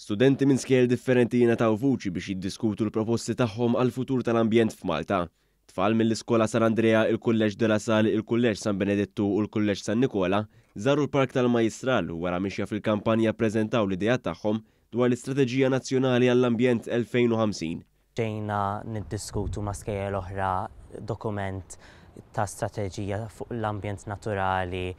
Studenti minn skejjel differenti jingħataw vuċi biex jiddiskutu l-proposti tagħhom għall-futur tal-ambjent f'Malta. Tfal mill-Iskola San Andrea, il-Kulleġġ De La Salle, il-Kulleġġ San Benedittu u l-Kulleġġ San Nikola żaru l-Park tal-Majjistral u wara mixja fil-kampanja ppreżentaw l-ideat tagħhom dwar l-Istrateġija Nazzjonali għall-Ambjent 2050. Ġejna niddiskutu ma' skejjel oħra dokument ta' strateġija fuq l-ambjent naturali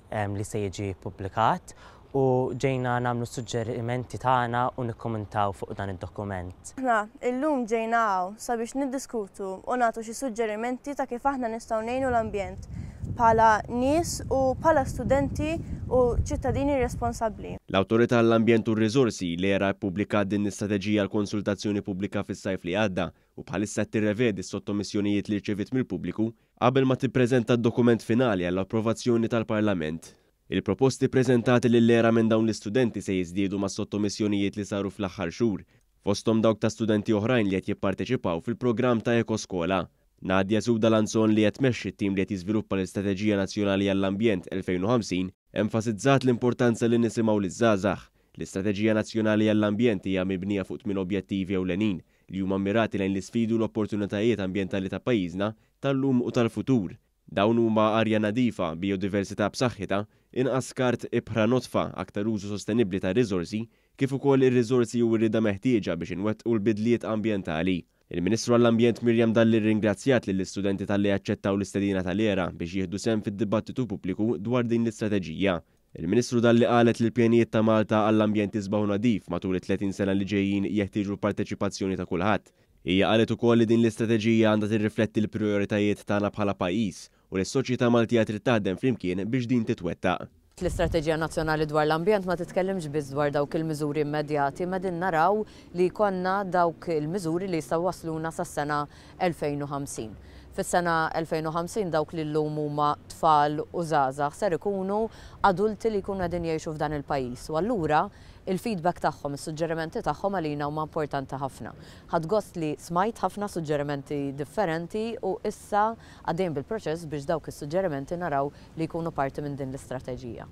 li se jiġi ppubblikat u ġejna nagħmlu s-suġġerimenti tagħna u nikkumentaw fuq dan id-dokument. Aħna illum ġejna hawn sabiex niddiskutu u nagħtu xi suġġerimenti ta' kif aħna nistgħu ngħinu l-ambjent bħala nies u bħala studenti u ċittadini responsabbli. L-Awtorità għall-Ambjent u r-Riżorsi, l-ERA ppubblikat din l-istrateġija għall-konsultazzjoni pubblika fis-sajf li għadda u bħalissa qed tirrevedi s-sottomissjonijiet li rċeviet mill-pubbliku qabel ma tippreżenta d-dokument finali għall-approvazzjoni tal-Parlament. Il-proposti ppreżentati lill-ERA minn dawn l-istudenti se jiżdiedu mas-sottomissjonijiet li saru fl-aħħar xhur, fosthom dawk ta' studenti oħrajn li qed jipparteċipaw fil-programm ta' Ekoskola. Nadia Suda Lanzon li qed tmexxi t-tim li qed jiżviluppa l-Istrateġija Nazzjonali għall-Ambjent 2050 enfasizzat l-importanza li nisimgħu liż-żgħażagħ. L-Istrateġija Nazzjonali għall-Ambjent hija mibnija fuq tmien objettivi ewlenin li huma mmirati lejn l-isfidi u l-opportunitajiet ambjentali ta' pajjiżna tal-lum u tal-futur. Dawn huma arja nadifa, bijodiversità b'saħħitha, inqas skart, ibħra nodfa, aktar użu sostenibbli tar-riżorsi, kif ukoll ir-riżorsi u r-rieda meħtieġa biex inwettqu l-bidliet ambjentali. Il-Ministru għall-Ambjent Miriam Dalli rringrazzjat lill-istudenti talli aċċettaw l-istedina tal-ERA biex jieħdu sehem fid-dibattitu pubbliku dwar din l-istrateġija. Il-Ministru Dalli qalet li l-pjanijiet ta' Malta għall-ambjent isbaħ u nadif matul it-30 sena li ġejjin jeħtieġu l-parteċipazzjoni ta' kulħadd. Hija qalet ukoll li din l-istrateġija għandha tirrifletti l-prijoritajiet tagħna bħala pajjiż u li s-soċjetà Maltija trid taħdem flimkien biex din titwettaq. L-Istrateġija Nazzjonali dwar l-Ambjent ma titkellimx biss dwar dawk il-miżuri immedjati imma qegħdin naraw li jkollna dawk il-miżuri li jistgħu jwassluna sas-sena 2050. Fis-sena 2050 dawk li llum huma tfal u żgħażagħ ser ikunu adulti li jkunu qegħdin jgħixu f'dan il-pajjiż u allura il-feedback tagħhom, is-suġġerimenti tagħhom għalina huma importanti ħafna. Ħadt gost li smajt ħafna suġġerimenti differenti u issa għaddejjin bil-proċess biex dawk is-suġġerimenti naraw li jkunu parti minn din l-istrateġija.